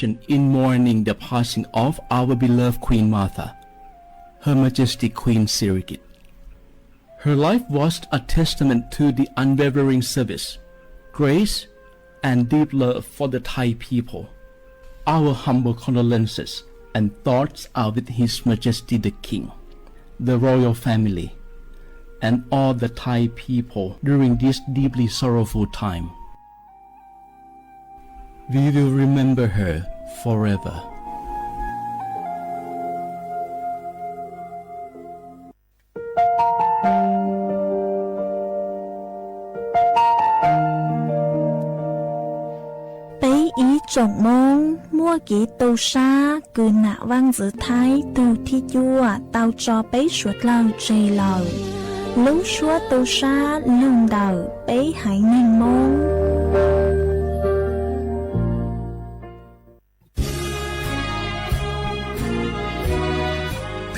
in mourning the passing of our beloved Queen Mother, Her Majesty Queen Sirikit. Her life was a testament to the unwavering service, grace, and deep love for the Thai people. Our humble condolences and thoughts are with His Majesty the King, the royal family, and all the Thai people during this deeply sorrowful time. We will remember her forever. Peb ib tsoom Hmoob muaj kev tu sab kws nam vaj ntxwv Thaib tug thib cuaj tau tso peb suav dlawg tseg lawm. Lub suab tu sab lug ntawm peb haiv neeg Hmoob.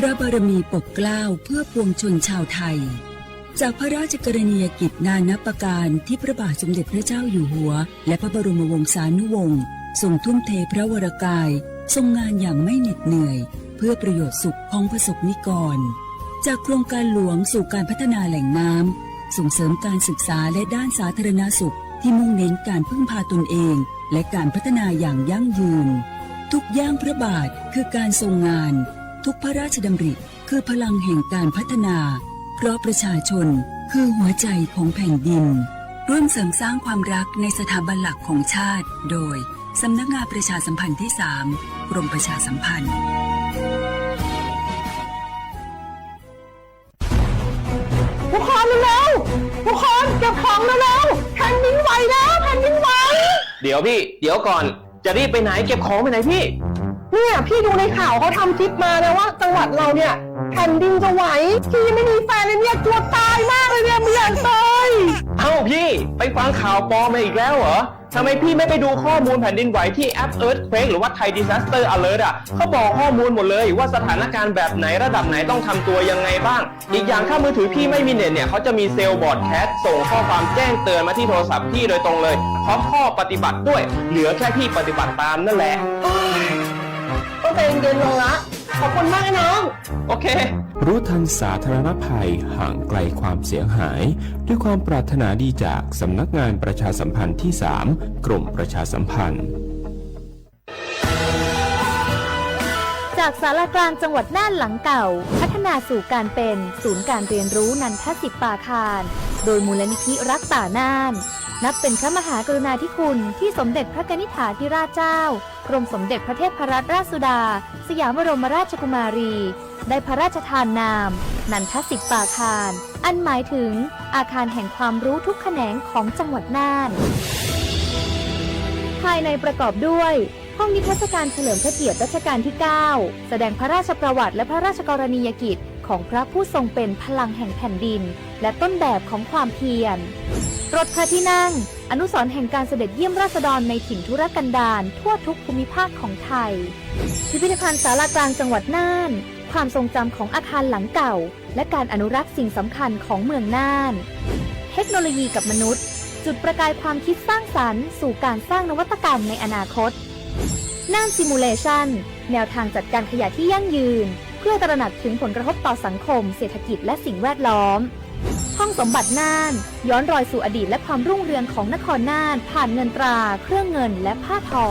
พระบารมีปกเกล้าเพื่อปวงชนชาวไทย จากพระราชกรณียกิจนานับประการที่พระบาทสมเด็จพระเจ้าอยู่หัว และพระบรมวงศานุวงศ์ทรงทุ่มเทพระวรกาย ทรงงานอย่างไม่เหน็ดเหนื่อย เพื่อประโยชน์สุขของประสบนิกร จากโครงการหลวงสู่การพัฒนาแหล่งน้ำ ส่งเสริมการศึกษาและด้านสาธารณสุขที่มุ่งเน้นการพึ่งพาตนเอง และการพัฒนาอย่างยั่งยืน ทุกย่างพระบาทคือการทรงงาน ทุกพระราชดำริคือพลังแห่งการพัฒนา เพราะประชาชนคือหัวใจของแผ่นดิน ร่วมเสริมสร้างความรักในสถาบันหลักของชาติ โดย สำนักงานประชาสัมพันธ์ที่สาม กรมประชาสัมพันธ์ ทุกคนเร็วๆ ทุกคนเก็บของเร็วๆ แผ่นดินไหวแล้ว แผ่นดินไหว เดี๋ยวพี่ เดี๋ยวก่อน จะรีบไปไหน เก็บของไปไหนพี่ เนี่ย พี่ดูในข่าวเขาทำคลิปมานะว่าจังหวัดเราเนี่ย แผ่นดินจะไหว พี่ยังไม่มีแฟนเลยเนี่ย กลัวตายมากเลยเนี่ย ไม่อยากตาย เอ้าพี่ ไปฟังข่าวปลอมมาอีกแล้วเหรอ ทำไมพี่ไม่ไปดูข้อมูลแผ่นดินไหวที่แอป Earthquake หรือว่า Thai Disaster Alert อ่ะ เขาบอกข้อมูลหมดเลยว่าสถานการณ์แบบไหนระดับไหนต้องทำตัวยังไงบ้าง อีกอย่างถ้ามือถือพี่ไม่มีเน็ตเนี่ย เขาจะมีเซลล์ broadcast ส่งข้อความแจ้งเตือนมาที่โทรศัพท์พี่โดยตรงเลย พร้อมข้อปฏิบัติด้วย เหลือแค่พี่ปฏิบัติตามนั่นแหละ ต้องใจเย็นๆ ลงละ ขอบคุณมากนะน้อง โอเค รู้ทันสาธารณภัย ห่างไกลความเสียหาย ด้วยความปรารถนาดีจากสำนักงานประชาสัมพันธ์ที่สาม กรมประชาสัมพันธ์ จากศาลากลางจังหวัดน่านหลังเก่า พัฒนาสู่การเป็นศูนย์การเรียนรู้นันทสิปปาคาร โดยมูลนิธิรักป่าน่าน นับเป็นพระมหากรุณาธิคุณที่สมเด็จพระกนิษฐาธิราชเจ้า กรมสมเด็จพระเทพรัตนราชสุดา สยามบรมราชกุมารี ได้พระราชทานนาม นันทสิปปาคาร อันหมายถึงอาคารแห่งความรู้ทุกแขนงของจังหวัดน่าน ภายในประกอบด้วย ห้องนิทรรศการเฉลิมพระเกียรติรัชกาลที่เก้า แสดงพระราชประวัติและพระราชกรณียกิจของพระผู้ทรงเป็นพลังแห่งแผ่นดิน และต้นแบบของความเพียร รถพระที่นั่ง อนุสรณ์แห่งการเสด็จเยี่ยมราษฎรในถิ่นทุรกันดารทั่วทุกภูมิภาคของไทย พิพิธภัณฑ์ศาลากลางจังหวัดน่าน ความทรงจำของอาคารหลังเก่า และการอนุรักษ์สิ่งสำคัญของเมืองน่าน เทคโนโลยีกับมนุษย์ จุดประกายความคิดสร้างสรรค์สู่การสร้างนวัตกรรมในอนาคต น่าน Simulation แนวทางจัดการขยะที่ยั่งยืน เพื่อตระหนักถึงผลกระทบต่อสังคม เศรษฐกิจ และสิ่งแวดล้อม ห้องสมบัติน่าน ย้อนรอยสู่อดีตและความรุ่งเรืองของนครน่าน ผ่านเงินตรา เครื่องเงิน และผ้าทอ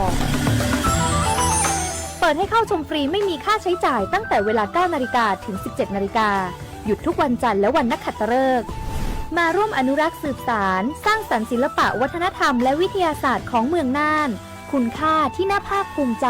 เปิดให้เข้าชมฟรีไม่มีค่าใช้จ่ายตั้งแต่เวลา เก้านาฬิกา ถึง สิบเจ็ดนาฬิกา หยุดทุกวันจันทร์และวันนักขัตฤกษ์ มาร่วมอนุรักษ์สืบสาน สร้างสรรค์ศิลปะวัฒนธรรมและวิทยาศาสตร์ของเมืองน่าน คุณค่าที่น่าภาคภูมิใจ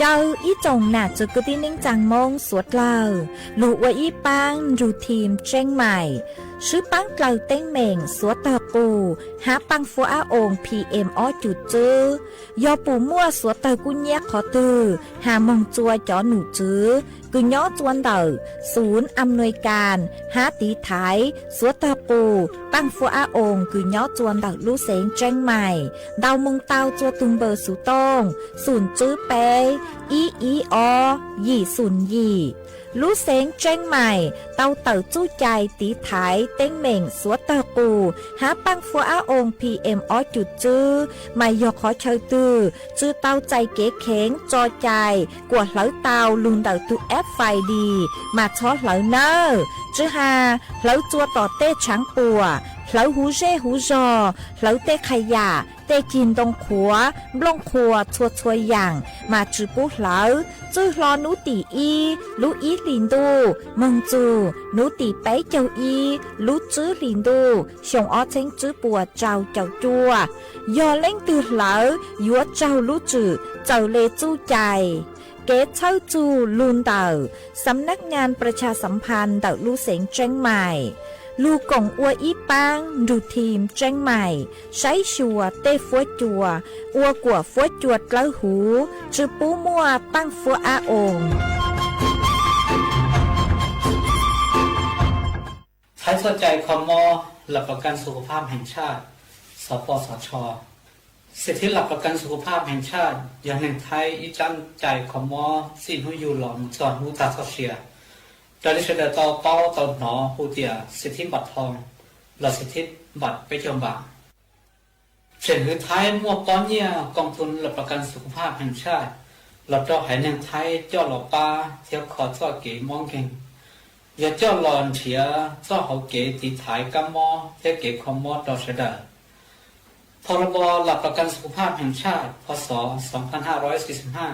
Caw ib tsoom nam txwv kwv tij neej tsaa Moob suav dlawg lug ua ib paab nrug team Tseeb Maim, swb paab dlawg teeb meem suav tog qub haav paaj fuav ab oos P M ob cum txwb. Yog pum muaj suav tawg kub nyiab qhov twg, has moog txua cov num txwv, kws nyob txua ntawm xub am nuis kas hab tiv thaiv xuav tawg qus paaj fua ab oos kws nyob txua ntawm lub xeev Tseeb Mais, ntaus moog tau txua tug npawb xuv tooj xoom tswb peb ib ib ob yim xoom yim. Lub xeev Tseeb Mais tau tawm txuj cai tiv thaiv teeb meem xuav tawg qus hab paaj fua ab oos P M ob cum tswb, mas yog qhov chaw twg tsi tau txais kev kheev tso cai kuas hlawv tau lug ntawm tug F I D mas txhob hlawv nawb. Tsi has hlawv txua tom tej tshaav puam, hlawv huv zej huv zog, hlawv tej qha yam, tej cig ntoo qhuav, nplooj qhuas txhua txhua yaam mas tsi pub hlawv. Txwj hlo nub tim ib lub ib hlis ntuj moog txug nub tim peb caug ib lub tswb hlis ntuj xyoo ob txheeb tswb puas rau caum cuaj. Yog leej twg hlawv yuav raug lub tswm txawm le txuj cai. Kev txhawb txug lug ntawm Xam nab ngas pras tshas xam phas ntawm lub xeev Tseeb Mais, lug koom ua ib paab nrug thim Tseeb Mais saib xyuas tej fuab cua ua kuas fuab cua dlawb huv, tsi pub muaj paaj fuab ab oos. Thaiv txoj cai kho mob หลักประกันสุขภาพแห่งชาติ สปสช. สิทธิหลักประกันสุขภาพแห่งชาติ yog neeg Thaib ib tsab cai kho mob txij hnub yug los mus txog hnub tag txoj sia, raws li sawv daws tau paub tau hnov hu tias สิทธิบัตรทอง los สิทธิบัตร peb caug npam. Tseem hwv Thaib muaj pob nyiaj กองทุนหลักประกันสุขภาพแห่งชาติ los rau haiv neeg Thaib coj los pab thiab kho txoj kev mob nkeeg, yog coj los nrhiav txoj hauv kev tiv thaiv kab mob thiab kev kho mob rau sawv daws. พรบ หลักประกันสุขภาพแห่งชาติ พ.ศ. สองพันห้าร้อยสี่สิบห้า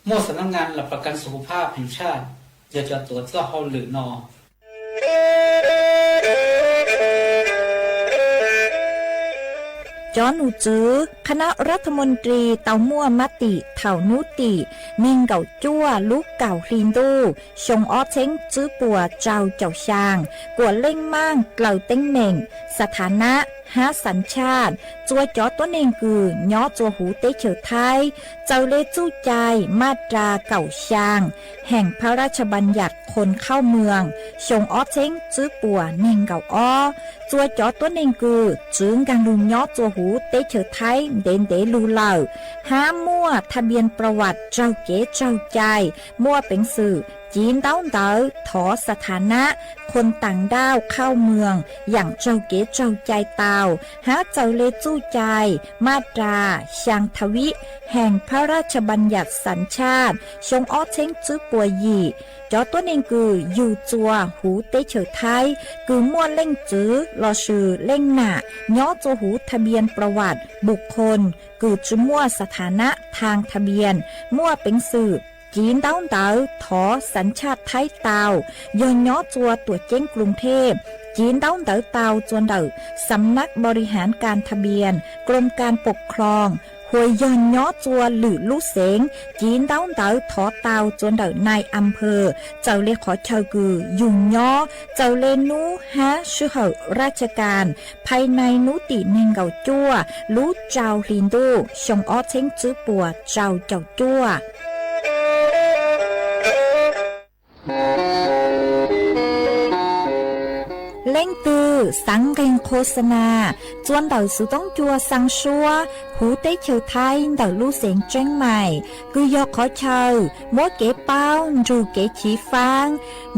muaj สำนักงานหลักประกันสุขภาพแห่งชาติ yog cov tuav txoj hauj lwm no. Cov nom tswv คณะรัฐมนตรี tau muaj mab tim thaum nub tim neeg nkaum cuaj lub kaum hli ntuj xyoo ob txheeb tswb puas rau caum xyaa kuas leej maaj dlaws teeb meem สถานะ hab สัญชาติ txua cov tuab neeg kws nyob txua huv teb chaws Thaib txawm le txuj cai maj ras kaum xyaa แห่งพระราชบัญญัติคนเข้าเมือง xyoo ob txheeb tswb puas neeg nkaum ob. Txua cov tuab neeg kws tsi nkaag lug nyob txua huv teb chaws Thaib ntev ntev lug lawm, hab muaj ทะเบียนประวัติ raug kev tsaug cai, muaj peev xwm civ ntaub ntawv thov สถานะ คนต่างด้าวเข้าเมือง yaam raug kev tsaug cai tau, hab txawm le txuj cai maj ras xyaa tha vib แห่งพระราชบัญญัติสัญชาติ xyoo ob txheeb tswb puas yim. Cov tuab neeg kws yug txua huv teb chaws Thaib kws muaj leej txiv lossis leej nam nyob txua huv ทะเบียนประวัติบุคคล kws tsi muaj สถานะทางทะเบียน muaj peev xwm civ ntaub ntawv thov สัญชาติไทย tau, yog nyob txua tuam ceeb กรุงเทพ civ ntaub ntawv tau txua ntawm สำนักบริหารการทะเบียน กรมการปกครอง hos yog nyob txua lwm lub xeev civ ntaub ntawv thov tau txua ntawm นายอำเภอ txawm le qhov chaw kws yug nyob, txawm le nub hab sij hawm ราชการ ภายใน nub tim neeg nkaum cuaj lub rau hli ntuj xyoo ob txheeb tswb puas rau caum cuaj. Leej twg xaav nqeeg โฆษณา txua ntawm xuv toob cua xaa suab huv teb chaws Thaib ntawm lub xeev Tseeb Mais, kws yog qhov chaw muab kev paub nrug kev chiv faab,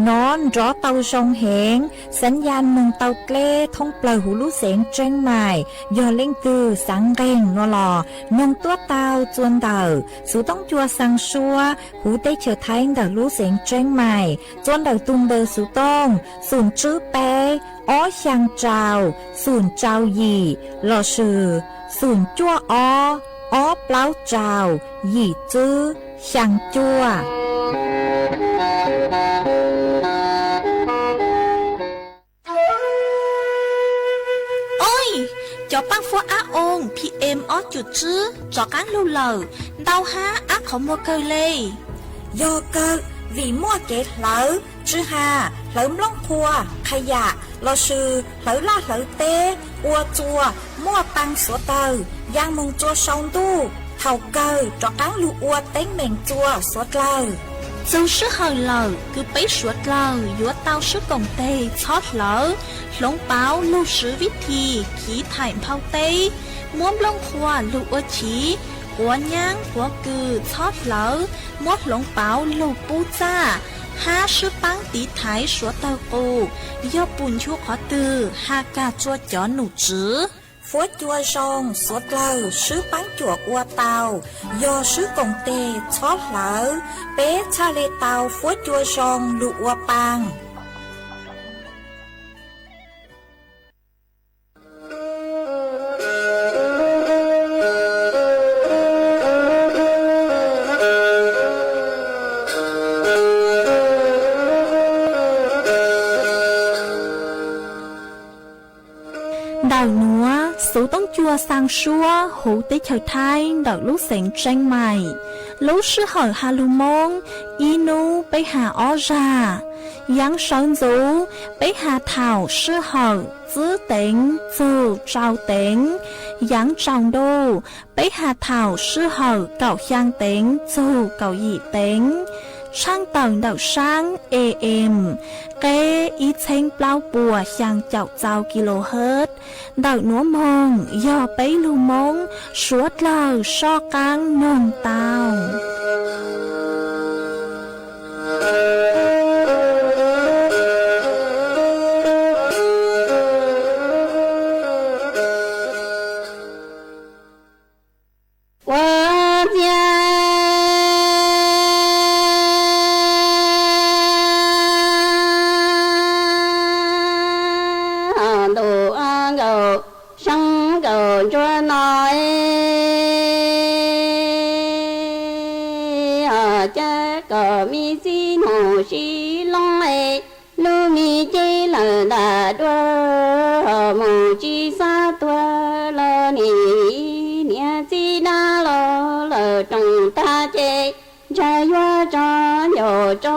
nov nrov tau zoo heev, xaav ya noog tau dleb thoob plawg huv lub xeev Tseeb Mais. Yog leej twg xaav nqeeg nuav los noog tuab tau txua ntawm xuv toob cua xaa suab huv teb chaws Thaib ntawm lub xeev Tseeb Mais, txua ntawm tug npawb xuv tooj xoom tswb peb ob xyaa rau xoom rau yim lossis xoom cuaj ob ob plaub rau yim tswb xyaa cuaj. Oj, cov paaj fuab ab oos P M ob cum tswb rov qaab lug lawm, ntau hab ab qhov muag kawg le. Yog kawg, vim muaj kev hlawv, tsi has hlawv nplooj qhuas, qha yam lossis hlawv laj hlawv teb, ua txua muaj paa xuav tawg, yaa moog txua sau ntuj, thaum kawg rov qaab lug ua teeb meem txua xuav dlawg. Txug sij hawm lawm kws peb suav dlawg yuav tau swb koom teg txhob hlawv, hloov pauv lug swv vib thim khiv thaim nphau teb, muab nplooj qhuav lug ua chiv, quav nyaab quav kws txhob hlawv, muab hloov pauv lug pub txaj, hab swb paab tiv thaiv suav tawg qus, yog pum nchu qhov twg has kag tsua cov num tswv. Fuab cua zoo suav dlawg swb paab cuam ua tau, yog swb koom teg txhob hlawv, peb txhaj le tau fuab cua zoo lug ua paa. Ntawm nuav xuv toob cua xaa suab huv teb chaws Thaib ntawm lub xeev Tseeb Maim. Lub sij hawm ha lug Moob ib nub peb ha ob zag. Yaav sawv ntxuv peb ha thaum sij hawm tsib teev txug rau teev, yaav tsaus ntuj peb ha thaum sij hawm kaum xyaa teev txug kaum yim teev. Tshaaj tawm ntawm saab A M, qeb ib txheeb plaub puas xyaa caum txau kilohertz. Ntawm nuav moog yog peb lug Moob suav dlawg soj qaab noog tau. Ua ciav ntuj nkaus seeb nkaus ntsuab no, ho cab kom me txiv nus sib loob, lub me cev lawm ntam dua, mus tsis xav tuag los nim vim niam txiv dab los lawm roos tag ces ntshai yuav tso ncaus tso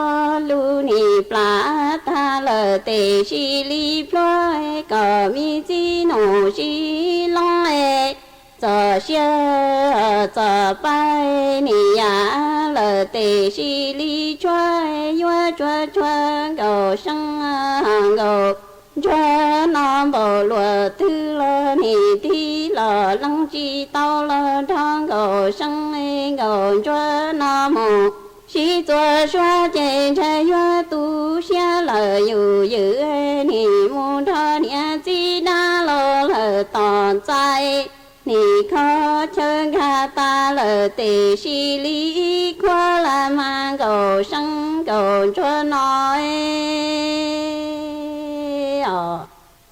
lug nim plam tag lawm tes sis li plhuav kom me txiv nus sib loob, txom siab txom pab nim yam lawm tes sis li tshuav yuav tsuag tsuag nkaus seeb nkaus ntsuab no npaum luag twg los nim tig los leej tsis tau los nrog nkaus seeb nkaus ntsuab no mus. Sib txuas suav ces ntshai yuav tu siab lawm yus ywm nim mus nrog niam txiv dab los lawm tom ntxais. Nim kho chaw nkag tas lawm tes sis li khuab lam mas nkaus seeb nkaus ntsuab no os.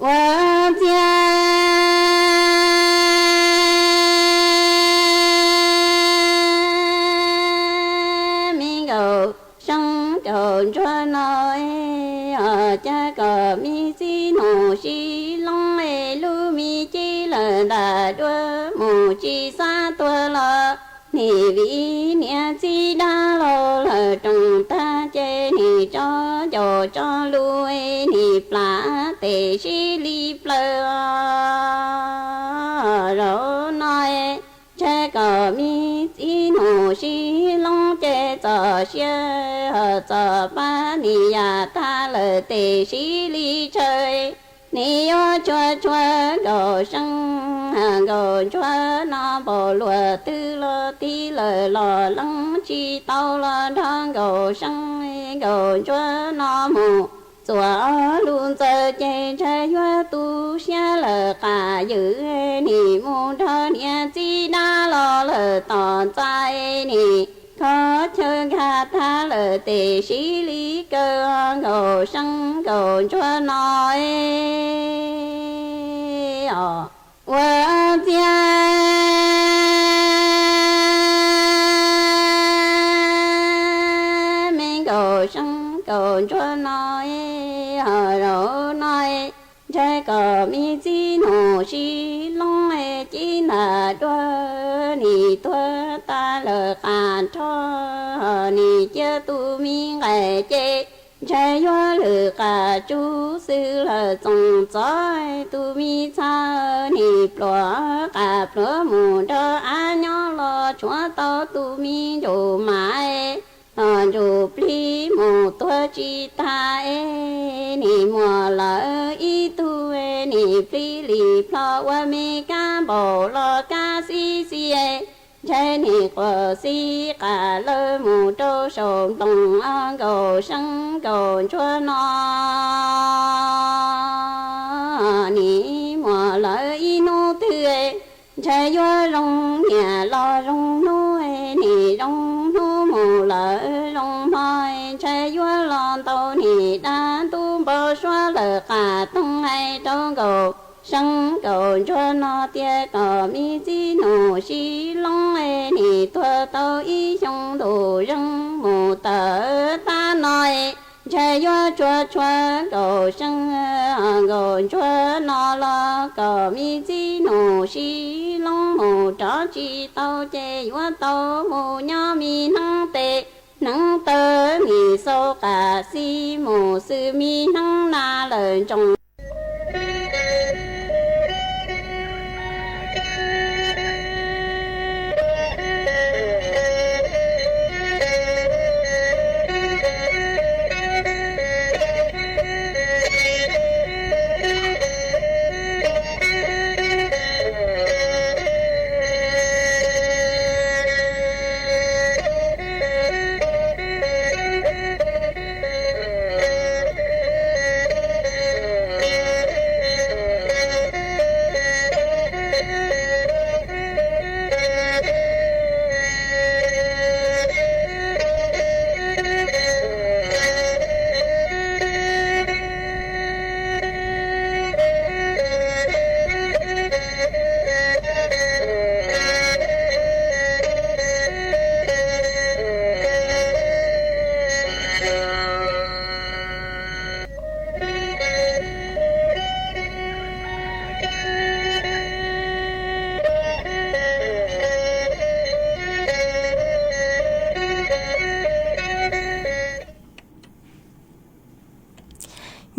Ua ciav me nkaus seeb nkaus ntsuab no, ho cab kom me txiv nus sib loob, lub me cev lawm ntam dua mus tsis xav tuag los nim vim niam txiv dab los lawm roos tag ces nim tso ncaus tso lug nim plam tes sib li plaws zaum no. Ntshai kom me txiv nus sib loob ces txom siab txom pab nim yam tag lawm tes sib li tshaw. Nim yuav tsuag tsuag nkaus seeb nkaus ntsuab no npaum luag twg los tig lawm los leej tsis tau los nrog nkaus seeb nkaus ntsuab no mus. Txuas lug ntxaws ces ntshai yuav tu siab lawm qas ywm nim mus nrog niam txiv dab los lawm tom ntxais nim kho chaw nkag tag lawm tes sib li kaw nkaus seeb nkaus ntsuab no os. Ua ciav me nkaus seeb nkaus ntsuab no, ho zaum no ntshai kom me txiv nus sib loob, cib ntam dua nim tuag tas lawm qas nrho, nim cia tus me nqaim ces ntshai yuav lwm qas tsub xwb lawm txoos txov tus me txha, nim pluav qas pluav mus nrog av nyob los tshuav tau tus me ncuj mas. Ntsuj plig mus tuag tsis tag es nim muaj lawv ib tug, nim plig li plho ua me kab npaum los kab xib xib, ntshai nim quas xib qas lawv mus rau saum nploos nkaus seeb nkaus ntsuag no. Nim muaj lawv ib hnub twg ntshai yuav zoo niam los zoo hnub, nim zoo hnub mus lawv zoo hmo, ntshai yuav los ntau nim dab ntub npau suav lawm qas toog hais rau nkaus seeb nkaus ntsuag no tias kom me txiv nus sib loob, nim tuag tau ib xyoo ntuj zeeg mus tawm tag no, ntshai yuav tsuag tsuag nkaus seeb nkaus ntsuag no los kom me txiv nus sib loob mus rov tsis tau ces yuav tau mus nyob me hneev tes hneev taw, me xau qas xib mus xwb me hneev na lawm ntsoov.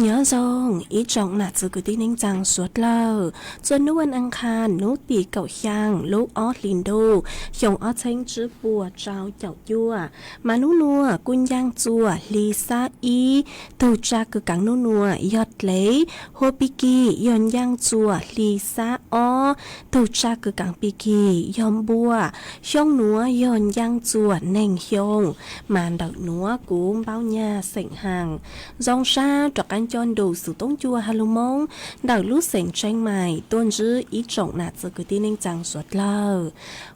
Nyob zoo ib tsoom nam txiv kwv tij neej tsaa suav dlawg, txuas hnub vas as khas hnub tim kaum xyaa lub ob hlis ntuj xyoo ob txheeb tsib puas rau caum cuaj, mas hnub nuav kuj ncaaj txuas hli xab ib, tug tsab kws kaav hnub nuav yog dlev, huab pig kig yog ncaaj txuas hli xab ob, tug tsab kws kaav pig kig yog npuaj, xyoo nuav yog ncaaj txuas neeg xyoo, mas ntawm nuav kuv npaub nyag xeem has. Zoo sab rov qaab nco ntu xov tooj cua has lug Moob ntawm lub xeem Tsheej Mais tuaj ntsib ib tsoom nam txiv kwv tij neej tsaa suav dlawg.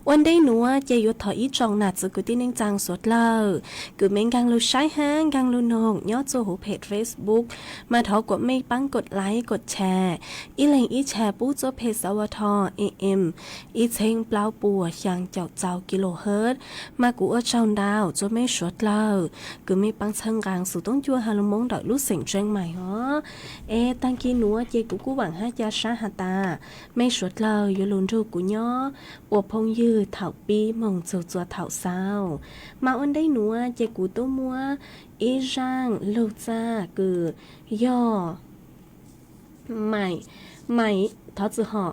Ua ntej nuav ces yuav thov ib tsoom nam txiv kwv tij neej tsaa suav dlawg kws mej nkaag lug saib hab nkaag lug noog nyob txuas huv phem Facebook, mas thov kuas mej paab kod like kod share, ib leeg ib share pub txuj phem xav ua tho em ib txheeb plaub puas xyaa caum txaus kilohertz, mas kuv ua tsaug ntau txuas mej suav dlawg kws mej paab txhawb nqaa xov tooj cua has lug Moob ntawm lub xeem Tsheej Mais hov. Es taag kis nuav ces kuv kuj vaam hab ca sab has tas mej suav dlawg yuav lug nrug kuv nyob ua phooj ywg thaum pib moog txug txuas thaum xaus. Mas ua ntej nuav ces kuv tub muab ib zaaj lug txaj kws yog Maiv, Maiv, thov txwm hom,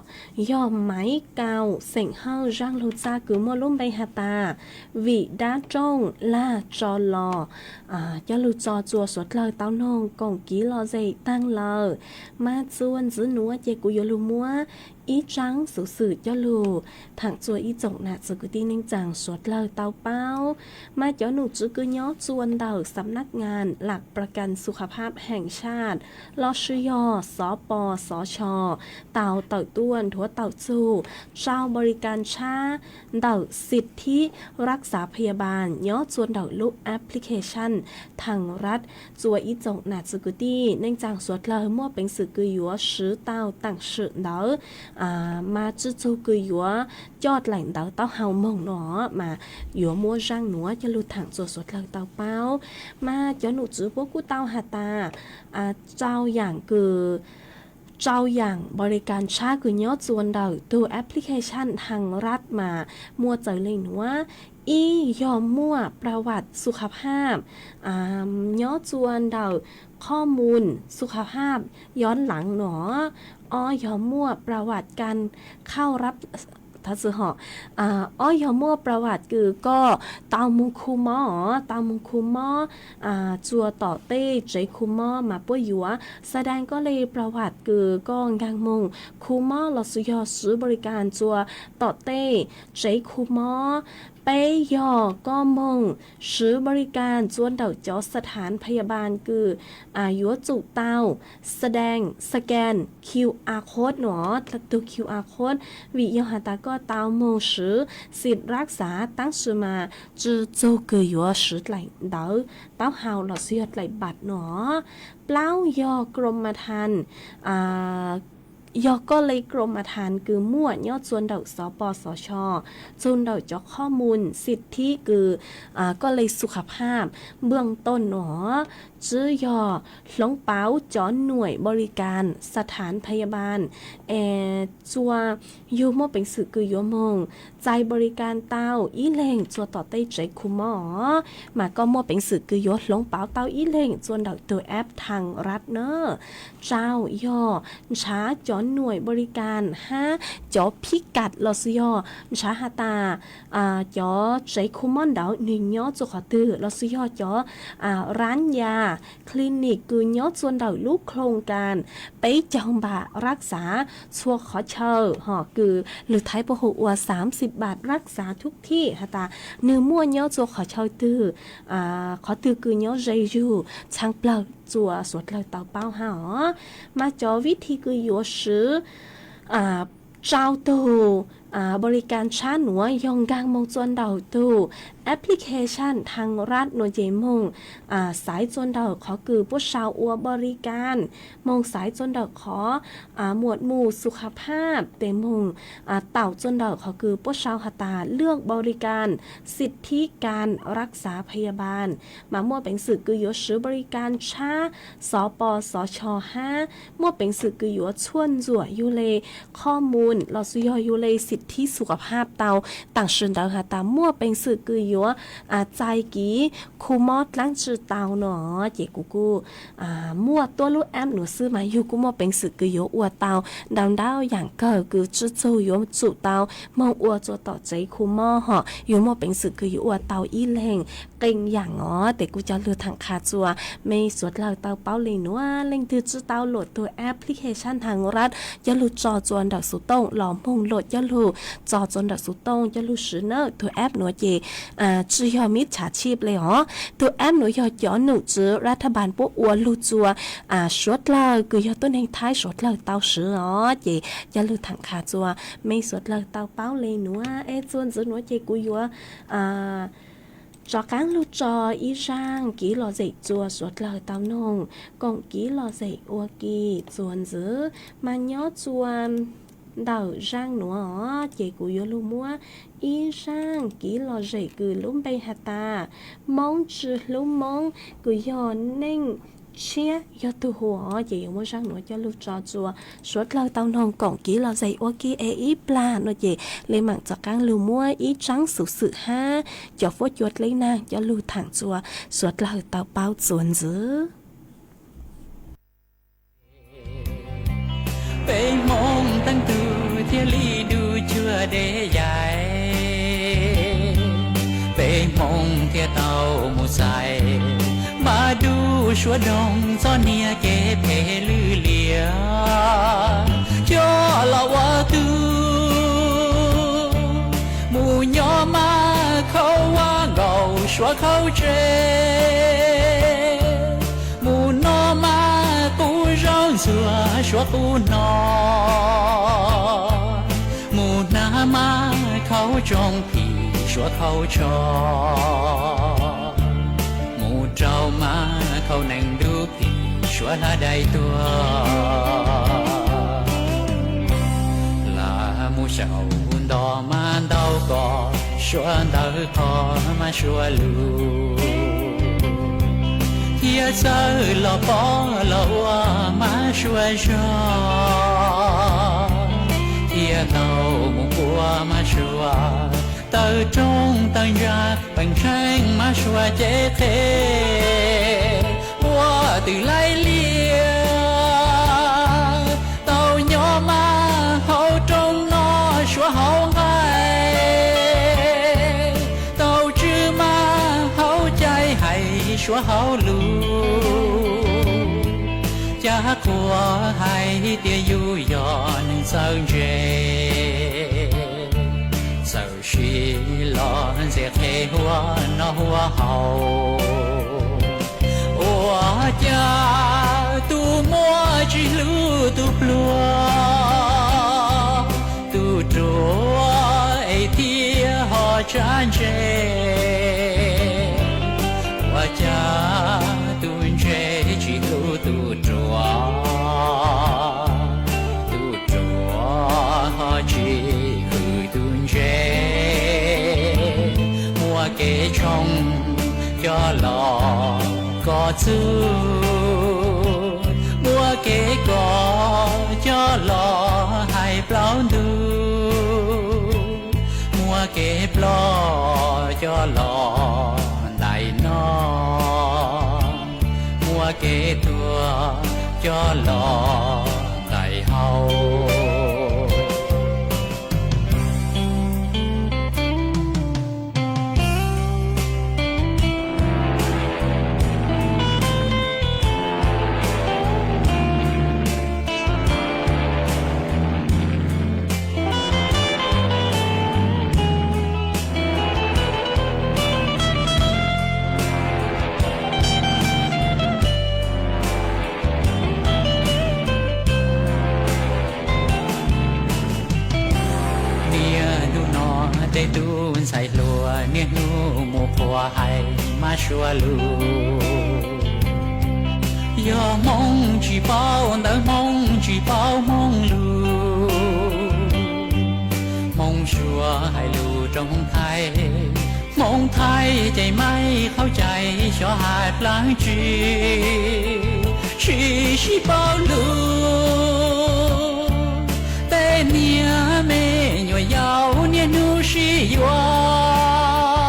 yog Maiv Kaus xeem Hawj zaaj lug txaj kws muaj lub npe has tas Vim Dab Rooj Lag Tso Los coj lug tso txuas suav dlawg tau noog koom kiv lom zem taag lawm. Mas txuas ntxiv nuav ces kuv yuav lug muab ib tsaab xuv xwm coj lug thaam txuas ib tsoom nam txiv kwv tij neej tsaa suav dlawg tau paub. Mas cov nom tswv kws nyob txuas ntawm ສຳນັກງານຫຼັກປະກັນສຸຂະພາບແຫ່ງຊາດ los sis yog ສປສຊ tau tawm tuaj nthuav tawm txug ເຊົ່າບໍລິການຊ້າ ntawm ສິດທິລັກສາພະຍາບານ nyob txuas ntawm lub application Thaam Rat. Txuas ib tsoom nam txiv kwv tij neej tsaa suav dlawg muaj peev xwm kws yuav swv tau taam sim ntawd, mas tswj txug kws yuav coj dlaim ntawv taub hau moog no, mas yuav muab zaaj nuav coj lug thaam txuas suav dlawg tau paub. Mas cov nom tswv puab kuj tau has tas, rau yaam kws, rau yaam ບໍລິການຊ້າ kws nyob txuas ntawm tug application Thaam Rat mas muaj txawm leej nuav: ib, yog muaj ປະຫວັດສຸຂະພາບ nyob txuas ntawm ຂໍ້ມູນສຸຂະພາບ ย้ອນຫຼັງ no. Ob, yog muaj ປະຫວັດການເຂົ້າຮັບ Thov txim hom. Ob yog muaj ประวัติ kws koj tau moog khu mob os, tau moog khu mob txua tom tej tsev khu mob mas puab yuav แสดง koj le ประวัติ kws koj nkaag moog khu mob lossis yog swv บริการ txua tom tej tsev khu mob. Peb yog koj moog swv บริการ txua ntawm cov สถานพยาบาล kws yuav tsum tau แสดง scan QR code no, tug QR code, vim yog has tas koj tau moog swv สิทธิ์รักษา tab sis mas tsi txug kws yuav swv dlaim ntawv taub hau lossis yog dlaim บัตร no. Plaub yog กรมธรรม์, yog koj le กรมธรรม์ kws muaj nyob txua ntawm สปสช, txug ntawm cov ข้อมูล สิทธิ kws koj le สุขภาพ เบื้องต้น no, tsi yog hloov pauv cov หน่วยบริการ สถานพยาบาล es txua yug muaj peev xwm kws yuav moog txais บริการ tau ib leeg txua tom tej tsev khu mob os, mas koj muaj peev xwm kws yuav hloov pauv tau ib leeg txua ntawm tug แอปธรรมรัฐ na. Rau yog nrhav cov หน่วยบริการ hab cov พิกัด lossis yog nrhav has tas cov tsev khu mob ntawd nwg nyob txua qhov twg lossis yog cov ร้านยา clinic kws nyob txua ntawm lub โครงการ peb caug npam รักษา txhua qhov chaw, ho kws lug Thaib puab hu ua สามสิบบาท รักษาทุกที่ has tas nwg muaj nyob txua qhov chaw twg, qhov twg kws nyob ze yug txhaj plawg txua suav dlawg tau paub hab os. Mas cov วิธี kws yuav swv rau tug บริการ tshab nuav yog nkaag moog txua ntawm tug แอปพลิเคชัน ทางรัฐ no ces moog xaiv txua ntawm qhov kws puab sau ua บริการ, moog xaiv txua ntawm qhov หมวดหมู่สุขภาพ tes moog taum txua ntawm qhov kws puab sau has tas เลือกบริการ สิทธิการรักษาพยาบาล mas muaj peev xwm kws yuav swv บริการ tshab สปสช hab muaj peev xwm kws yuav txhuaj ntxuam yug le ข้อมูล lossis yog yug le สิทธิสุขภาพ tau. Tam sim ntawd has tas muaj peev xwm kws yuav txais kiv khu mob dlaab tsi tau no, ces kuv kuj muaj tuab lub แอป nuav xwb mas yug kuj muaj peev xwm kws yuav ua tau ntau ntau yaam kawg kws tsi txug yuav tsum tau moog ua txua tom tsev khu mob, ho yug muaj peev xwm kws yuav ua tau ib leeg qee yaam os. Tes kuv coj lug thaam qha txua mej suav dlawg tau paub le nuav, leej twg tsi tau luam tug แอปพลิเคชัน ทางรัฐ coj lug tso txua ntawm xuv tooj los moog luam coj lug tso txua ntawm xuv tooj coj lug swv na. Tug แอป nuav ces tsi yog มิจฉาชีพ le os. Tug แอป nuav yog cov nom tswv รัฐบาล puab ua lug txua suav dlawg kws yog tuab neeg Thaib suav dlawg tau swv os. Ces coj lug thaam qha txua mej suav dlawg tau paub le nuav. Es txuas ntxiv nuav ces kuv yuav rov qaab lug tso ib zaaj kiv lom zem txua suav dlawg tau noog koom kiv lom zem ua ke txuas ntxiv. Mas nyob txua ntawm zaaj nuav ces kuv yuav lug muab ib zaaj kiv lom zem kws lub npe has tas Moob tsi hlub Moob, kws yog Neej Tshiab yog tug hu os. Ces yuav muab zaaj nuav coj lug tso txua suav dlawg tau noog koom kiv lom zem ua ke. Es ib plag no ces le maam rov qaab lug muab ib tsaab xuv xwm hab cov fuab cua dleb naag coj lug thaam txua suav dlawg tau paub txuas ntxiv. Peb Hmoob teeb tug thiaj li du cuag dej yaim. Peb Hmoob thiaj tau mus xaiv, mas du suav doog txoj niag kev phem lwj liam. Coj los ua tug mus nyob mas khaub ua nkaus suav khaub tseg, mus noj mas qub zaub ntxuag suav qub hno, mus hnav mas khaub tsoom phim suav khaub tsho, mus rau mas khaub neeg ntuj phim suav hla dai tuag. Lam mus xyaum nto mas ntau kom suav ntawv qhov mas suav lug, thiaj txawj los pom los ua mas suav zog, thiaj tau mus ua mas suav taw rooj taw ntsa, peem tsheej mas suav cev qhe, ua twm laij liaj tau nyob mas hauv rooj no suav hauv nqaj. Suav hauv lus, cas qhuas hais tias yus yog neeg txawj ntse, txawm sim los ntxias qhia huab noj huab haus. Ua cas tus muaj tsis hlub tus pluag, tus ruam es thiaj ho tsa ntse? Ua cas tus ntse tsis hlub tus ruam, tus ruam ho tsis hwm tus ntse? Muaj kev tshooj coj los koj txuj, muaj kev kos coj los hais plaub ntug, muaj kev ploj coj los ntais no, muaj kev tuag coj los ntais hau. Niaj hnub no tej tub ntxhais hluas niaj hnub mus qhuas hais mab suav lus. Yog Hmoob tsis paub ntawv, Hmoob tsis paub Hmoob lus, Hmoob suav hais lus rau Hmoob Thaib, Hmoob Thaib ces maib qhauv cai xyov hais plaub tsi, tsis sib paub lus. Tej niag me nyuam yaus niaj hnub sib yuav,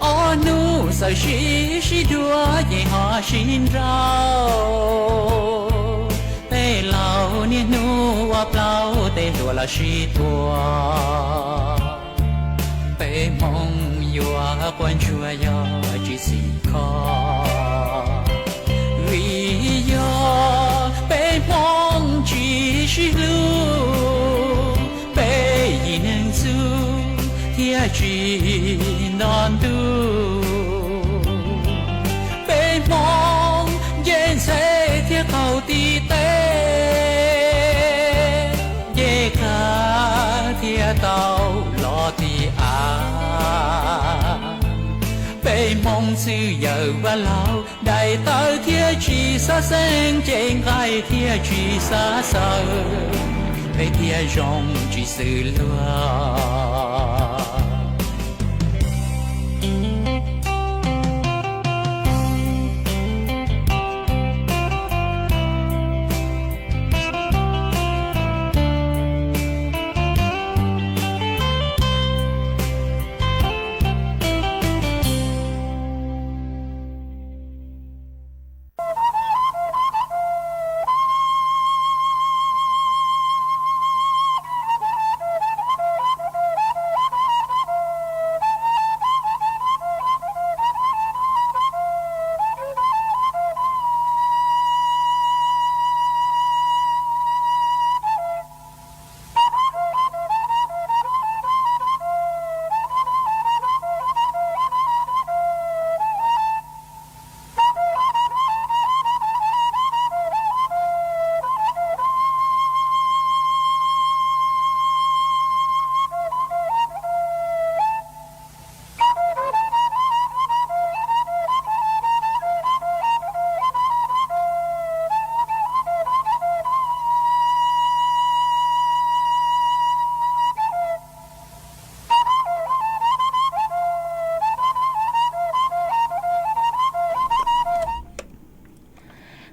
ob hnub txawm sib sib dua ces ho sib nrauj. Tej laus niaj hnub ua plaub, tej hluas los sib tua. Peb Hmoob yuav quaj ntsuag yog tsis xim kho, vim yog peb Hmoob tsis sib hlub, peb yim neeg txuj thiaj tsis nto ntuj. Peb Hmoob nce ntxheb thiab qaug tib teb, nce qab thiaj tau los tib av. Peb Hmoob txwj yawm vaj laug, daim tawv thiaj tsis xav xeeb, cev nqaij thiaj tsis xav xaws, peb thiaj zoo tsis xws luag.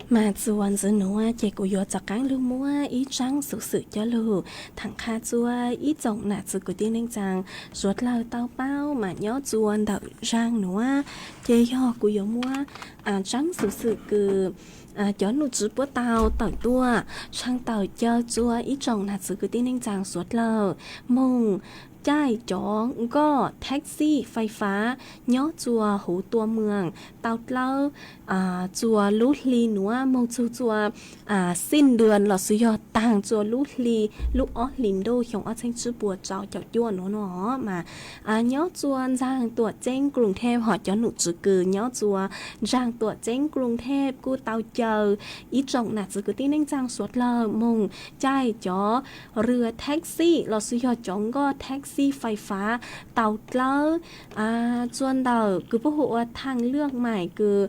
Mas txuas ntxiv nuav ces kuv yuav rov qaab lug muab ib tsaab xuv xwm coj lug thaam qha rua ib tsoom nam txiv kwv tij neej tsaa suav dlawg tau paub mas nyob rua ntawm zaaj nuav. Ces yog kuv yuav muab tsaab xuv xwm kws cov nom tswv puab tau tawm tuaj tshee tawm caw rua ib tsoom nam txiv kwv tij neej tsaa suav dlawg moog caij cov nkoj taxi fais fav nyob txhua huv tua moos tau dlawb txhua lub hli nuav moog txug txhua xij ntws los xwb yog taag txhua lub hli lub ob hlis ntuj xyoo ob txheeb tsib puas rau caum cuaj nuav no mas nyob txhua ntxaag tuam ceeb Kruthep hom cov num tswv kws nyob txhua ntxaag tuam ceeb Kruthep kuj tau caw ib tsoom nam txwv kwv tij neej tsaa suav dlawg moog caij cov rua taxi los xwb yog cov nkoj taxi fais fav tau dlawb txhua ntawm kws puab hu ua thaaj lwaj mais kws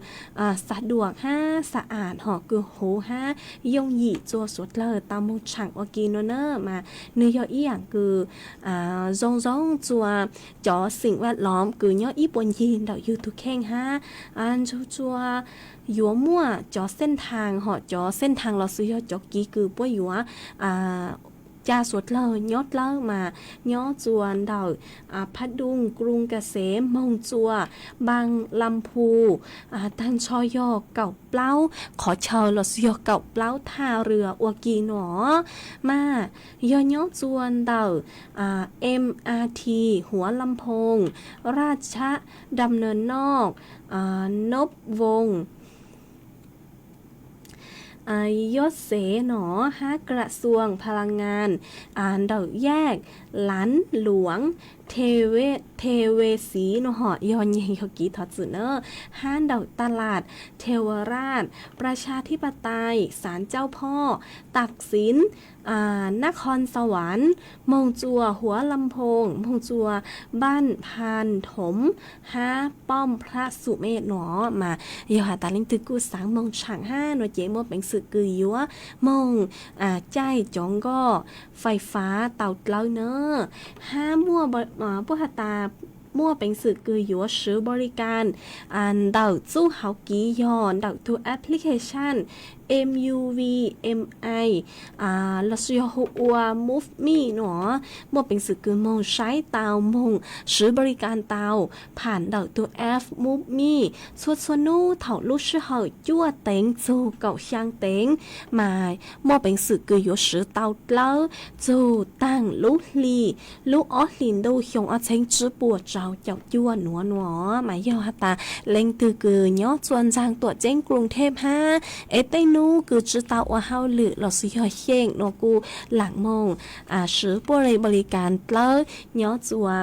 xa duam hab xa am hom kws huv hab yooj yim txhua suav dlawg tau moog tshaam ua ke no na mas nwg yog ib yaam kws zoo zoo txhua cov xeem vaj lov kws nyob ib puag ncig ntawm yug tug kheej hab ntsug txhua yuav muaj cov xej thaag hom cov xej thaag los xwb yog cov kev kws puab yuav ca suav dlawg nyob dlawb mas nyob txhua ntawm Phab Dum, Kru Kasev moog txhua Npaa Lam Phu taag nrho yog kaum plaub qhov chaw los xwb yog kaum plaub thaj rua ua ke no mas yog nyob txhua ntawm M R T, Huav Lam Phoos, Raj Dam Nar Noj, Nov Voos, Yob Xev no hab Kra Xuas Pha La Ngaa ntawm yaj Lav Luam, The Ve Xiv no hom yog nyeeg yog kev thov txim na hab ntawm Ta Las, The Wa Raj, Pra Cha Thib Pa Tai, Xaav Cauj Phoj, Tav Xiv, Nab Khon Xa Vas, moog txhua Huav Lam Phoos moog txhua Npaj Pha Thoov hab Pooj Phab Xum Mej no mas yog has tas leej twg kuj xaav moog tshaam hab no ces muaj peev xwm kws yuav moog caij cov nkoj fais fav tau dlawb na hab puab has tas muaj peev xwm kws yuav swv npau li kas ntawm txuj hauv kev yog ntawm tug application M U V M I los yog hu ua Move Me no muaj peev xwm kws moog saib tau moog swv npau li kas tau pham ntawm tug app Move Me txhua txhua nub thaum lub sij hawm cuaj teev txug kaum xyaa teev mas muaj peev xwm kws yuav swv tau dlawb txug taag lub hli lub ob hlis ntuj xyoo ob txheeb tsib puas rau caum cuaj nuav no mas yog has tas leej twg kws nyob txhua ntxaag tuam ceeb Kruthep hab es tej nub kws tsi tau ua hauj lwm los xwb yog xyeej no kuj laam moog swv puab li npau li kas dlawb nyob txhua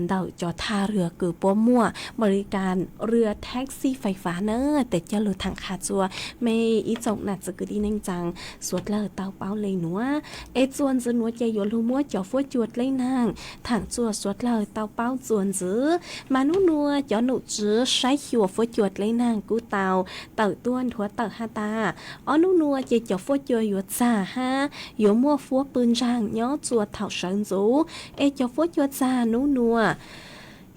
ntawm cov thaj rua kws puab muaj npau li kas rua taxi fais fav na. Tes coj lug thaam qha txhua mej ib tsoom nam txwv kwv tij neej tsaa suav dlawg tau paub le nuav es txuas ntxiv nuav ces yuav lug muab cov fuab cua dleb naag thaam txhua suav dlawg tau paub txuas ntxiv mas nub nuav cov num tswv saib xyuas fuab cua dleb naag kuj tau tawm tuab nthuav tawm has tas ob nub nuav ces cov fuab cua yuav txag hab yuav muaj fuab pw ntsaag nyob txhua thaum sawv ntxuv es cov fuab cua txag nub nuav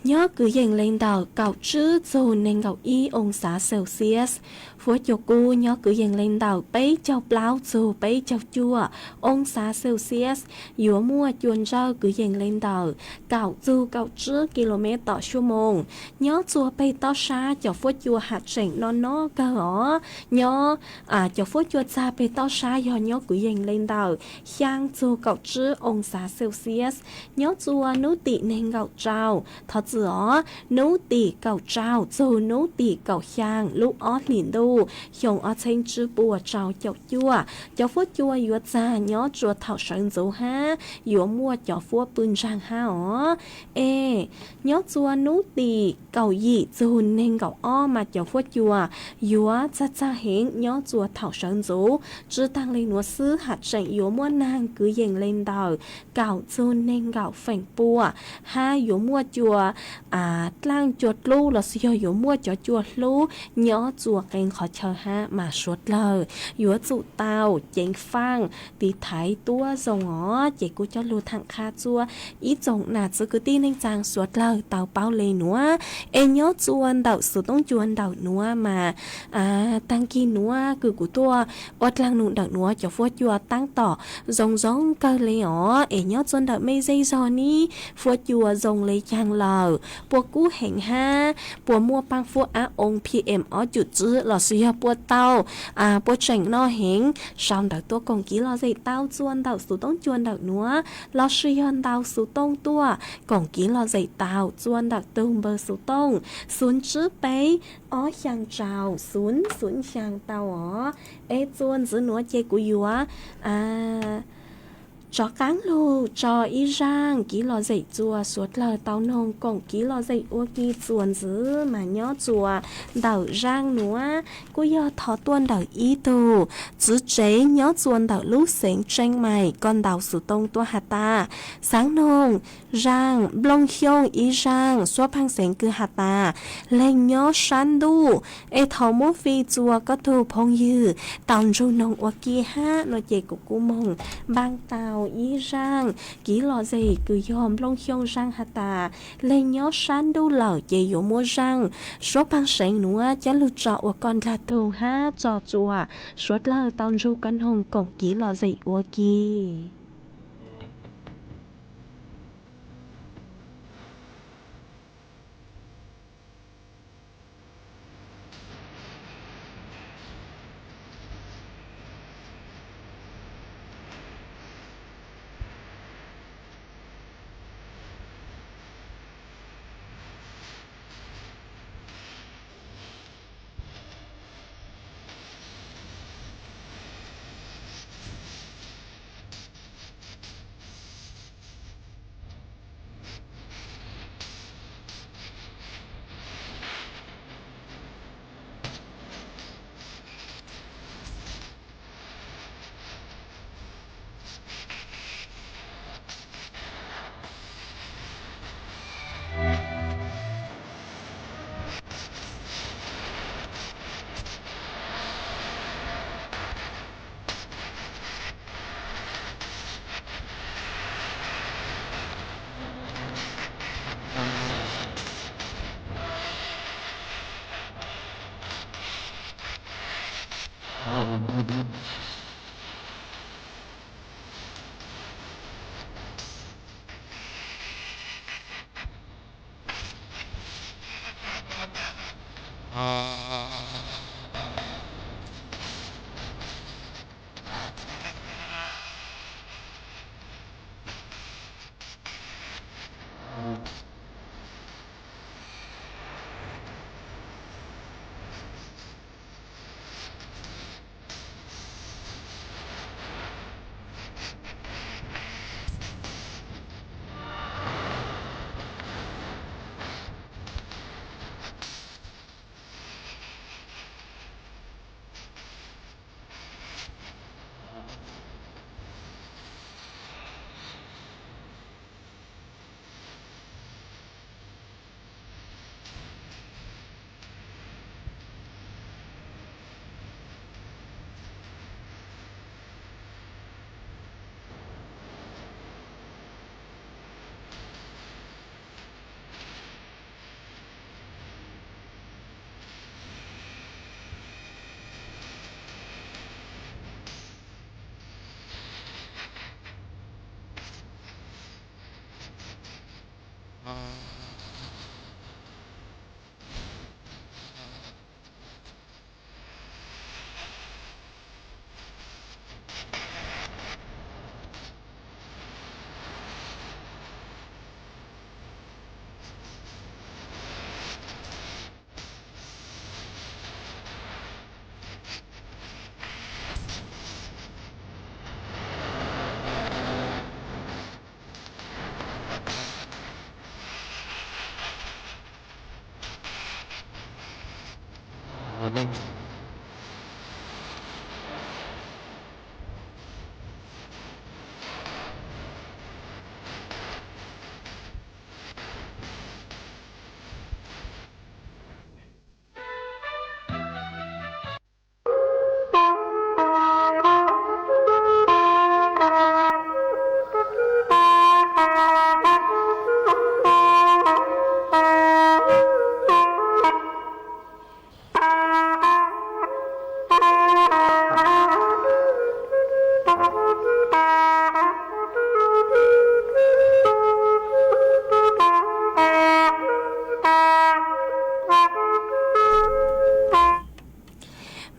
nyob kwv yees le ntawm kaum tsib txug neeg nkaum ib oo xav Celsius. Fuab cua kub nyob kwv yees le ntawm peb caug plaub txug peb caug cuaj oo xav Celsius. Yuav muaj cua ntsawj kwv yees le ntawm kaum txug kaum tsib ki lo mev tom suab moos. Nyob txhua peg tob sab cov fuab cua has tseem no no kawg os. Nyob cov fuab cua txag peg tob sab yog nyob kwv yees le ntawm xyaa txug kaum tsib oo xav Celsius. Nyob txhua nub tim neeg nkaum rau, thov txim os, nub tim kaum rau txug nub tim kaum xyaa lub ob hlis ntuj xyoo ob txheeb tsib puas rau caum cuaj, cov fuab cua yuav txag nyob rua thaum sawv ntxuv hab yuav muaj cov fuab pw ntsaag hab os. Es nyob txhua nub tim kaum yim txug neeg nkaum ob mas cov fuab cua yuav txag txag heev nyob txhua thaum sawv ntxuv. Tsi taag le nuav xwb, has tseem yuav muaj naag kwv yees le ntawm kaum txug neeg nkaum feem pua, hab yuav muaj cua dlaaj cua dlub los xwb yog yuav muaj cov cua hlub nyob txhua qee qhov chaw hab mas suav dlawg yuav tsum tau ceev faaj tiv thaiv tuab zoo os. Ces kuv coj lug thaam qha txhua ib tsoom nam txwv kwv tij neej tsaa suav dlawg tau paub le nuav. Es nyob txhua ntawm xuv toob cua ntawm nuav mas taag kig nuav kws kuv tuaj ua dlaag num ntawm nuav cov fuab cua taab tom zoo zoo kawg le os. Es nyob txhua ntawm mej zej zog nib fuab cua zoo le caag lawm? lawm, puas kub heev hab puas muaj paab fuab ab oo P M ob cum tsib lossis yog puas tau, puas tseem no heev, sau ntawv tuaj koom kiv lom zem tau txuas ntawm xuv tooj cua ntawm nuav, lossis yog ntau xuv tooj tuaj koom kiv lom zem tau txuas ntawm tug npawb xuv tooj xoom tsib peb ob xyaa rau xoom xoom xyaa tau os. Es txuas ntxiv nuav ces kuv yuav rov qaab lug tso ib zaaj kiv lom zem txuas suav dlawg tau noog koom kiv lom zem ua ke txuas ntxiv mas nyob txuas ntawm zaaj nuav kuj yog thov tuaj ntawm ib tug txiv tsev nyob txuas ntawm lub xeev Tseeb Mais koj ntau xuv tooj tuaj has tas, xaav noog zaaj Nplooj Xyooj ib zaaj, suab phaaj xeev kws has tas leeg nyob sab ntuj, es thaum muab fij txuas koj tug phooj ywg tau ntsug noog ua ke hab no ces kuv kuj moog npaaj tau ib zaaj kiv lom zem kws yog Nplooj Xyooj zaaj has tas leeg nyob sab ntuj lawm ces yuav muab zaaj suab phaaj xeev nuav coj lug tso ua koj ndlag tug hab tso txuas suav dlawg tau ntsug koj noog koom kiv lom zem ua ke.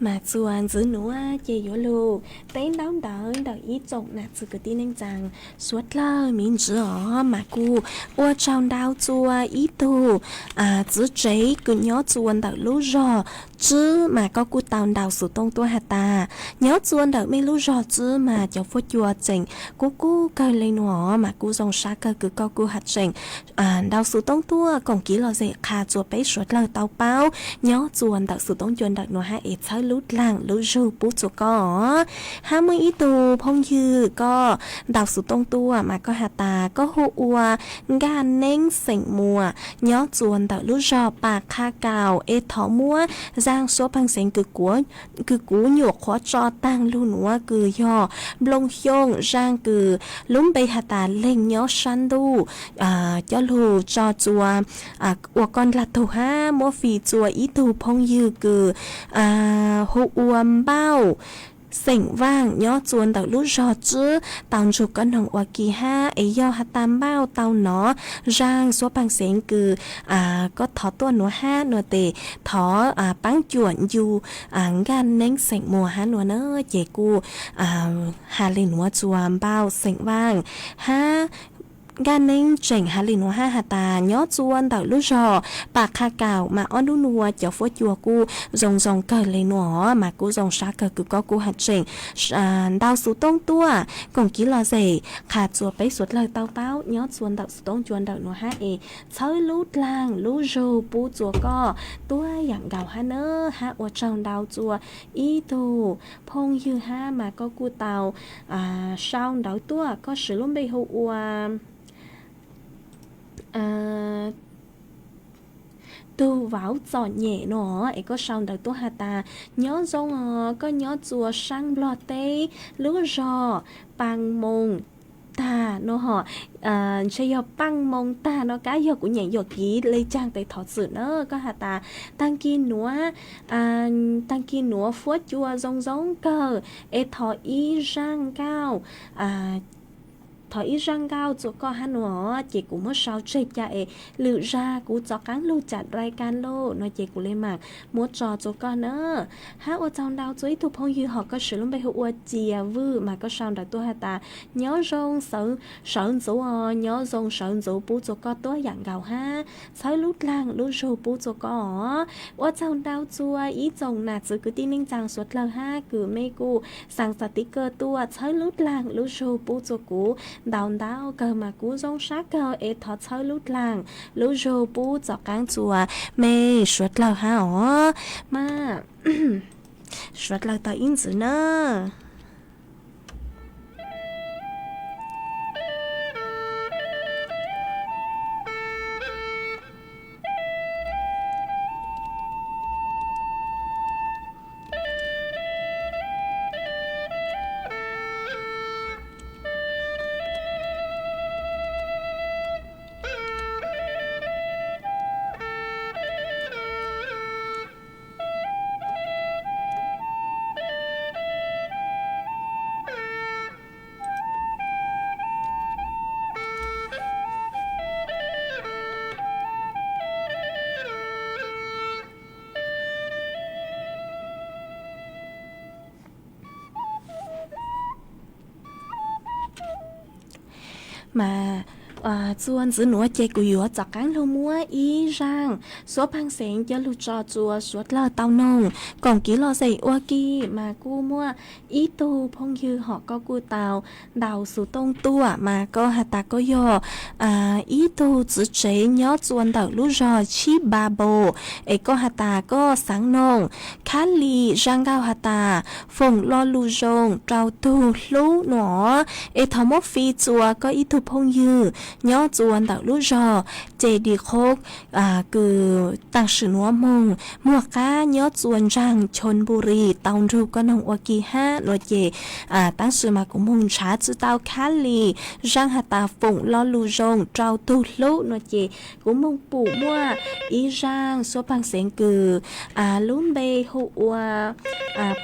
Mas txuas ntxiv nuav ces yuav lug teb ntaub ntawv ntawm ib tsoom nam txiv kwv tij neej tsaa suav dlawg miv ntsis os, mas kuj ua tsaug ntau txua ib tug txiv tsev kws nyob txua ntawm lub zog Tswb, mas koj kuj tau ntaus xuv tooj tuab has tas, nyob txua ntawm mej lub zog Tswb mas cov fuab cua tseem kub kub kawg le nuav, mas kuj zoo sab kawg kws koj kuj has tseem ntaus xuv tooj tuab koom kiv lom zem qha txua peb suav dlawg tau paub nyob txua ntawm xuv tooj cua ntawm nuav hab es txhawb lub dlaag lub zug pub txua koj. Hab muaj ib tug phooj ywg koj ntaus xuv tooj tuaj mas koj has tas koj hu ua Nkaj Neeb xeem Muas nyob txua ntawm lub zog Pas Qha Kaum es thov muab zaaj suab paag xeev kws kuv nyuam qhuav tso taag lug nuav kws yog nplooj xyooj zaaj kws lub npe has tas Leeg Nyob Sab Ntuj coj lug tso txua ua koj ndlag tug hab muab fij txua ib tug phooj ywg kws hu ua Npauj xeem Vaaj nyob txua ntawm lub zog Tswb tau ntsug koj noog ua ke hab es yog has tas Npauj tau nov zaaj suab paag xeev kws koj thov tuaj nuav hab nuav tes thov paab cuam ncu Nkaj Neeb xeem Muas hab nuav na, ces kuj has le nuav txua Npauj xeem Vaaj hab Nkaj Neeb tseem has le nuav hab has tas nyob txua ntawm lub zog Pas Qha Kaum mas ob nub nuav cov fuab cua kuj zoo zoo kawg le nuav, mas kuj zoo sab kawg kws koj kuj has tseem ntaus xuv tooj tuaj koom kiv lom zem qha txua peb suav dlawg tau paub nyob txua ntawm xuv tooj cua ntawm nuav hab es txhawb lub dlaag lub zug pub txua koj tuab yaam nkaus hab na. Hab ua tsaug ntau txua ib tug phooj ywg hab mas koj kuj tau sau ntawv tuaj, koj siv lub npe hu ua tug vauv txom nyem no es koj sau ntawv tuaj has tas nyob zoo os, koj nyob txua saab Nplog teb lub zog Paaj Moos Tag no ho, ntshe yog Paaj Moos Tag no kab, yog kuv nyeem yuam kev le caag tes thov txim na. Koj has tas taag kis nuav, taag kis nuav fuab cua zoo zoo kawg es thov ib zaaj nkauj thov ib zaaj nkauj txua koj hab nuav, ces kuv muab sau tseg ca es lwm zag kuv tov qaab lug cam rai ka lauj no ces kuv le maam muab tso txua koj na. Hab ua tsaug ntau txua ib tug phooj ywg hom koj siv lub npe hu ua Cia Vwj mas koj sau ntawv tuaj has tas nyob zoo sawv ntxuv os, nyob zoo sawv ntxuv pub txua koj tuab yaam nkaus hab txhawb lub dlaag lub zug pub txua koj os. Ua tsaug ntau txua ib tsoom nam txiv kwv tij neej tsaa suav dlawg hab kws mej kuj xaa xas tiv kawg tuaj txhawb lub dlaag lub zug pub txua kuv ntau ntau kawg mas kuv zoo sab kawg es thov txhawb lub dlaag lub zug pub tov qaab txua mej suav dlawg hab os. Mas suav dlawg tau ib ntxiv na. Mas txua ntxiv nuav ces kuv yuav tov qaab lug muab ib zaaj suab paag xeev coj lug tso txua suav dlawg tau noog koom kiv lom zem ua ke. Mas kuj muaj ib tug phooj ywg hom koj kuj tau ntaus xuv tooj tuaj mas koj has tas koj yog ib tug txiv tsev nyob txua ntawm lub zog Chib Npa Npos es koj has tas koj xaav noog Khab Lis zaaj nkauj has tas Foom Lo Lus Zoo rau tug hlub no es thov muab fij txua koj ib tug phooj ywg nyob txua ntawm lub zog Ces Di Qhob kws taam sim nuav moog muag qab nyob txua ntsaag Chon Npu Ri tau nrug koj noog ua ke hab no ces taam sim mas kuv moog nrhav tsi tau Khab Lis zaaj has tas Foom Lo Lus Zoo rau tug hlub no ces kuv moog pum muaj ib zaaj suab paag xeev kws lub npe hu ua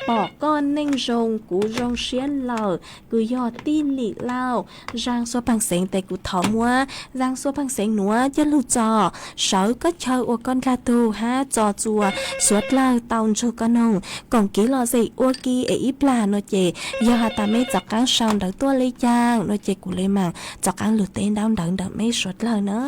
Pom Koj Neej Zoo Kuv Zoo Siab Lawm kws yog Tij Lim Lauj zaaj suab paag xeev tes kuv thov muab zaaj suab paag xeev nuav coj lug txo, sawv koj chaw uas koj ndlag tug hab txo txuas suav dlawg tau ntsug koj noog, koom kiv lom zem ua ke es ib plag no ces yog has tas meb rov qaab sau ntawv tuaj le caag no ces kuv le maam rov qaab lug teb ntaub ntawv ntawm meb suav dlawg na.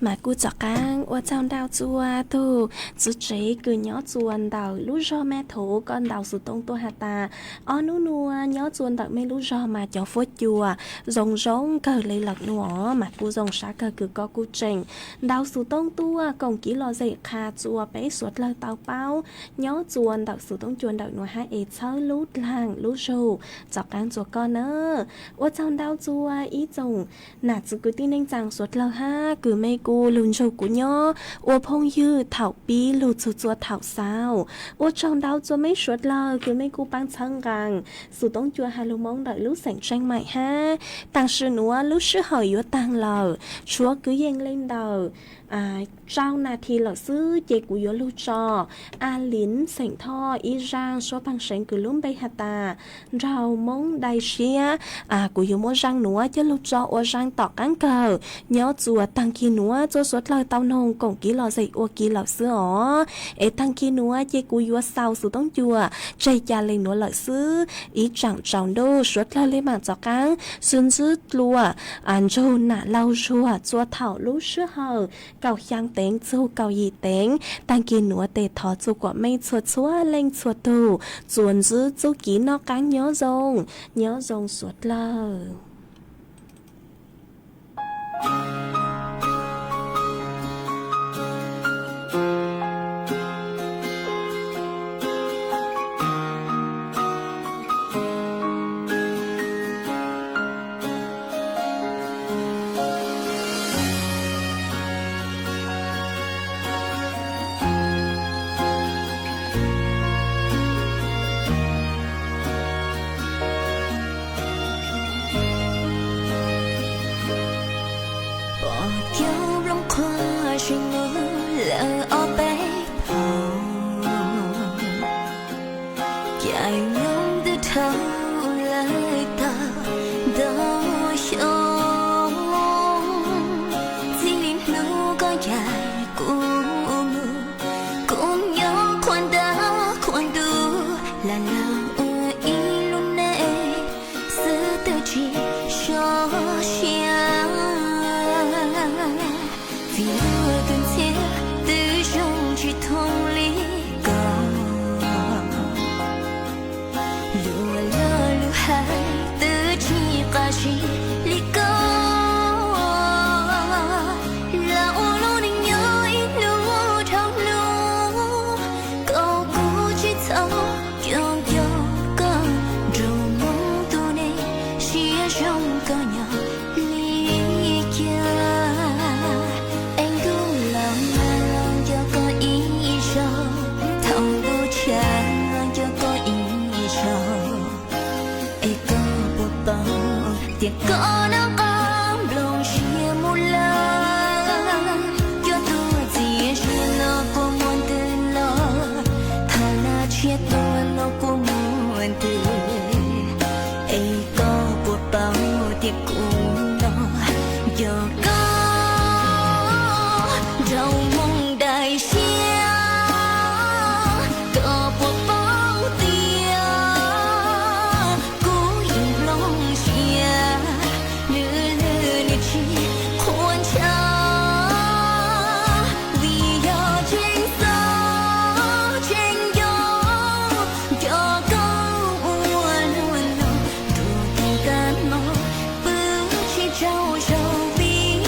Mas kuj rov qaab ua tsaug ntau txua tug txiv tsev kws nyob txua ntawm lub zog Mej Thuv koj ntaus xuv toob tuaj has tas, ob nub nua nyob txua ntawm mej lub zog mas cov fuab cua zoo zoo kawg le lawm nua. Mas kuj zoo sab kawg kws koj kuj tseem ntaus xuv toob tuaj koom kev lom zem qha txua peb suav dlawg tau paub nyob txua ntawm xuv toob cua ntawm nua hab es txhawb lub dlaag lub zug rov qaab txua koj na. Ua tsaug ntau txua ib tsoom nam txiv kwv tij neej tsaa suav dlawg hab kws mej kuj lug nrug kuv nyob ua phooj ywg thaum pib lug txug txua thaum xaus. Ua tsaug ntau txua mej suav dlawg kws mej kuj paab txhawb nqaa xuv toob cua has lug Moob ntawm lub xeem Tseej Maim hab. Taam sim nuav lub sij hawm yuav taag lawm, tshuav kwv yees le ntawm rau nas this lawm xwb ces kuv yuav lug tso A Liv xeem Thoj ib zaaj suab paag seev kws lub npe has tas Nraug Moob Dai Siab. Kuv yuav muab zaaj nuav coj lug tso ua zaaj tom qaab kawg nyob txua taag kis nuav txua suav dlawg tau noog koom kev lom zem ua ke lawm xwb os. Es taag kis nuav ces kuv yuav xaus xuv toob cua tseg ca le nuav lawm xwb. Ib tsaam tsaus ntuj suav dlawg le maam rov qaab sib ntsib dlua nrug nam laug zuag txua thaum lub sij hawm kaum xyaa teev txug kaum yim teev. Taag kis nuav tes thov txua kuas mej txhua txhua leej txhua tug txuas ntsib txuj kev noj qaab nyob zoo, nyob zoo suav dlawg. Pom cov nplooj qhuav zeeg mus lawm ob peb phaum, caij nyoog ntws dhau lawm tau ntau xyoo. Txij li hnub koj ncaim kuv mus, kuv nyob qhuas ntuj qhuas ntuj, lam lam ua ib lub neej xwb twb tsis sov siab. Vim luag tus ntxhiab twb zoo tsis thooj li koj, luag lug lub hais twb tsis qab zib li koj. Lam ua lub neej nyob ib hnub dhau hnub, koj kuj tsis txhob nco nco koj, nraug Moob tus neeg siab zoo koj nyob li cas. Es ntuj los mas los nco koj ib zaug, thaum ntuj tshav los nco koj ib zaug. Es koj puas paub tias koj noj qab nplooj siab mus lawm? Cov tuaj txiav txim no kua muag ntws los, thaum nag tshiab tuaj los kua muag ntws. Es koj puas paub tias kuv no yog koj nraug Moob Dai Siab? Koj puas paub tias kuv yeej nplooj siab, nws lwj nws tsis qhuas ntshaw, vim yog tseem xav tseem nco, nco koj ua luaj no, ntuj thaum kag no pw tsis tsaug zog vim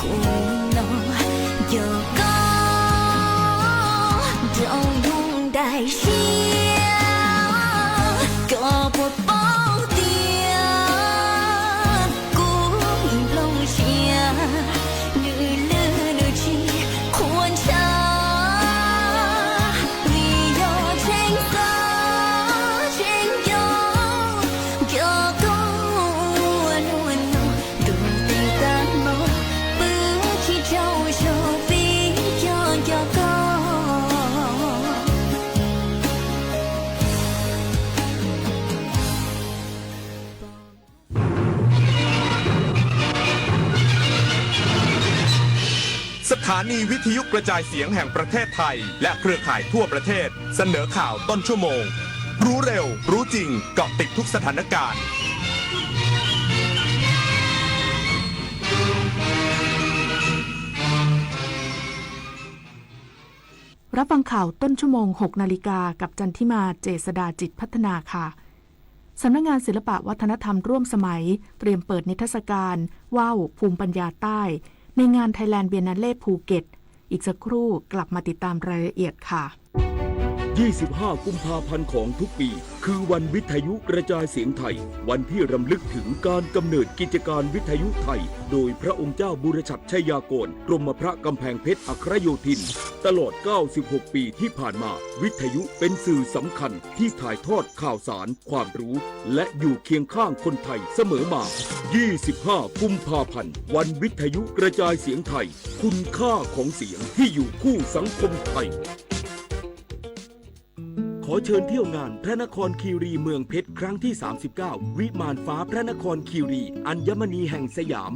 Kuv no yog koj rau hnub daim siab, koj puas paub tias kuv nplooj siab nws lwj nws tsis qhuav ntshav, vim yog tseem xav tseem nco nco koj ua luaj no. Ntuj tes tag hmo pw tsis tsaug zog vim nco nco koj.สถานีวิทยุกระจายเสียงแห่งประเทศไทยและเครือข่ายทั่วประเทศเสนอข่าวต้นชั่วโมง รู้เร็ว รู้จริง เกาะติดทุกสถานการณ์ รับฟังข่าวต้นชั่วโมง หกนาฬิกา กับจันทิมา เจษฎาจิตพัฒนาค่ะ สำนักงานศิลปะวัฒนธรรมร่วมสมัย เตรียมเปิดนิทรรศการ ว่าว ภูมิปัญญาใต้ ในงาน Thailand Biennale ภูเก็ต อีกสักครู่กลับมาติดตามรายละเอียดค่ะ ยี่สิบห้า กุมภาพันธ์ของทุกปี คือวันวิทยุกระจายเสียงไทย วันที่รำลึกถึงการกำเนิดกิจการวิทยุไทย โดยพระองค์เจ้าบุรชัดชัยยากร กรมพระกำแพงเพชรอัครโยธิน ตลอด เก้าสิบหก ปีที่ผ่านมา วิทยุเป็นสื่อสำคัญที่ถ่ายทอดข่าวสาร ความรู้ และอยู่เคียงข้างคนไทยเสมอมา ยี่สิบห้า กุมภาพันธ์ วันวิทยุกระจายเสียงไทย คุณค่าของเสียงที่อยู่คู่สังคมไทย ขอเชิญเที่ยวงานพระนครคีรีเมืองเพชรครั้งที่ สามสิบเก้า วิมานฟ้าพระนครคีรี อัญมณีแห่งสยาม